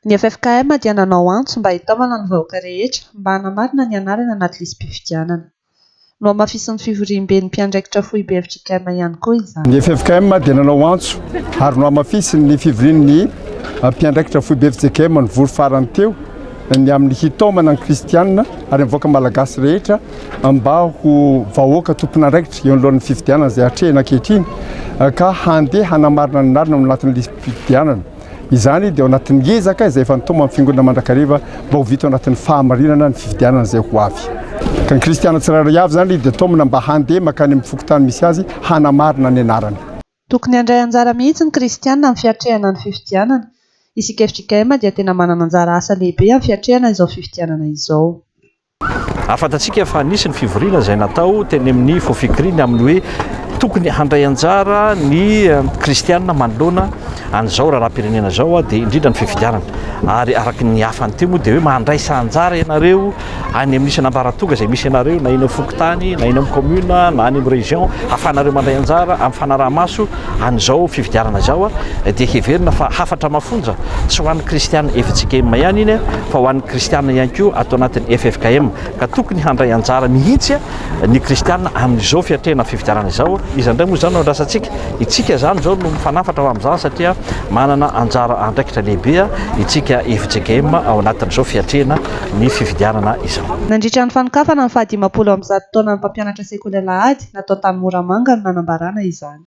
Ny FFKM dia nanao antso mba hitaomana ny vahoaka rehetra mba hanamarina ny anarany anaty lisi-pifidianana. Nohamafisin'ny fivoriamben'ny mpiandraikitra foibe fjkm ihany koa izany. Ny FFKM dia nanao antso ary nohamafisin'ny fivorian'ny mpiandraikitra foibe fjkm nivory farany teo ny amin'ny hitaomana ny kristianina ary ny vahoaka malagasy rehetra mba ho vahoaka tompon'andraikitra eo anoloan'ny fifidianana izay atrehina ankehitriny ka handeha hanamarina ny anarana ao anatin'ny lisi-pifidianana. Izany dia ao anatin'ny ezaka izay efa nitaoman'ny Fiangonana mandrakariva mba ho vita ao anatin'ny fahamarinana ny fifidianana izay ho avy. Ka ny kristiana tsirairay avy izany dia taomina mba handeha mankany amin'ny fokontany misy azy hanamarina ny anarany. Tokony handray anjara mihitsy ny kristiana amin'ny fiatrehana ny fifidianana. Isika fjkm dia tena manana anjara asa lehibe amin'ny fiatrehana izao fifidianana izao. Fantatsika fa nisy ny fivoriana izay natao teny amin'ny Fofikri ny amin'ny hoe tokony handray anjara ny kristianina manoloana an'izao raharaham-pirenena izao, dia indrindra ny fifidianana. Ary araka ny hafany teo moa dia hoe mandraisa anjara ianareo any amin'ny isan'ambaratonga izay misy anareo, na eny amin'ny fokontany, na eny amin'ny commune, na any amin'ny région, ahafahanareo mandray anjara amin'ny fanaraha-maso an'izao fifidianana izao. Dia heverina fa hafatra mafonja tsy ho an'ny kristiana fjkm ihany iny fa ho an'ny kristiana ihany koa ato anatin'ny ffkm, ka tokony handray anjara mihitsy ny kristiana amin'izao fiatrehana fifidianana izao. Iza indray moa izany no andrasantsika? Itsika izany izao no mifanafatra ho amin'izany satria manana anjara andraikitra lehibe itsika fjkm ao anatin'izao fiatrehana ny fifidianana izao. Nandritra ny fanokafana ny faha-150 taonan'ny mpampianatra sekoly alahady natao tany Moramanga no nanambarana izany.